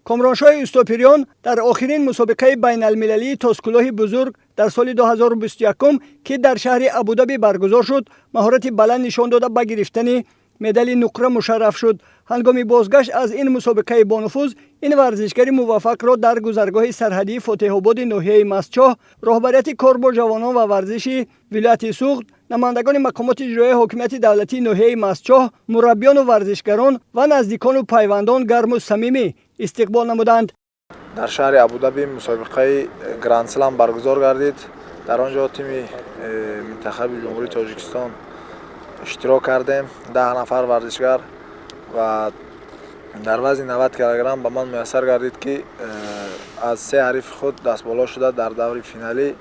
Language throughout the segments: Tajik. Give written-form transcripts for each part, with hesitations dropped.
Комроншоҳи Устопириён дар охирин мусобиқаи байналмилалии Тоскулоҳи бузург дар соли 2021, ки дар шаҳри Абудаби баргузор шуд, маҳорати баланд нишон дода, ба гирифтани медали нуқра мушарраф шуд. Ҳангоми бозгашт аз ин мусобиқаи бонуфуз ин варзишгари муваффақро дар гузаргоҳи сарҳадии Фотеҳободи ноҳияи Мастчоҳ роҳбарияти кор бо ҷавонон ва варзиши вилояти Суғд, намояндагони мақомоти иҷроияи ҳокимияти давлатии ноҳияи Мастчоҳ, мураббиёну варзишгарон ва наздикону пайвандон гарму самимӣ истиқбол намуданд. Дар шаҳри Абудаби мусобиқаи Грандслам баргузор гардид. Дар он ҷо тими мунтахаби Ҷумҳурии Тоҷикистон иштирок кардем, 10 нафар варзишгар, ва дар вазни 90 килограмм ба ман муяссар гардид, ки аз се ҳарифи худ дастболо шуда, дар даври финалӣ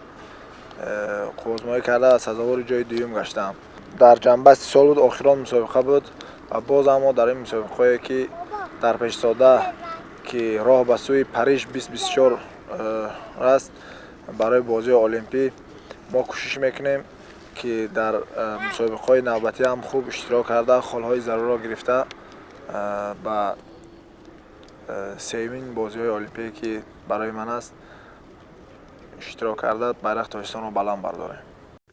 қувваозмоӣ карда, сазовори ҷои дуюм гаштам. Дар ҷамъбасти сол буд, охирон мусобиқа буд ва боз ҳам дар ин мусобиқаҳое, ки дар пешистода, ки роҳ ба сӯи Париж 2024 аст барои бозии олимпӣ, мо кӯшиш мекунем, ки дар мусобиқаҳои навбатӣ ҳам хуб иштирок карда, холҳои зарурро гирифта, ба сеюмин бозиҳои олимпие, ки барои ман аст, иштирок карда, байрақи Тоҷикистонро баланд бардорем.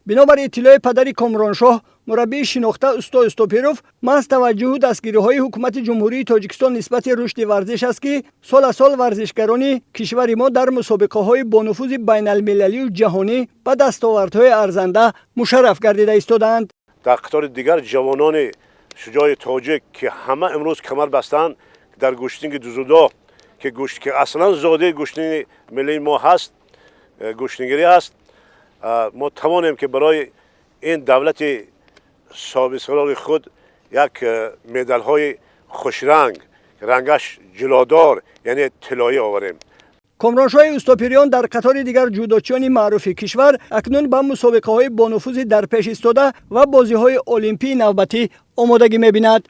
Бинобар иттилои падари Комроншоҳ, мураббии шинохта усто Устопиров, маҳз таваҷҷӯҳу дастгириҳои ҳукумати Ҷумҳурии Тоҷикистон нисбати рушди варзиш аст, ки сол аз сол варзишгарони кишвари мо дар мусобиқаҳои бонуфузи байналмилалию ҷаҳонӣ ба дастовардҳои арзанда мушарраф гардида истодаанд. Дар қатори дигар ҷавонони шуҷои тоҷик, ки ҳама имрӯз камар бастанд дар гӯштинги дзюдо, ки аслан зодаи гӯштини миллии мо ҳаст, гӯштингирӣ аст, мо тавонем, ки барои ин давлати соҳибистиқлоли худ як медалҳои хушранг, рангаш ҷилодор, яъне тиллоӣ оварем. Комроншоҳи Устопириён дар қатори дигар ҷудочиёни маъруфи кишвар акнун ба мусобиқаҳои бонуфузи дар пеш истода ва бозиҳои олимпии навбатӣ омодагӣ мебинад.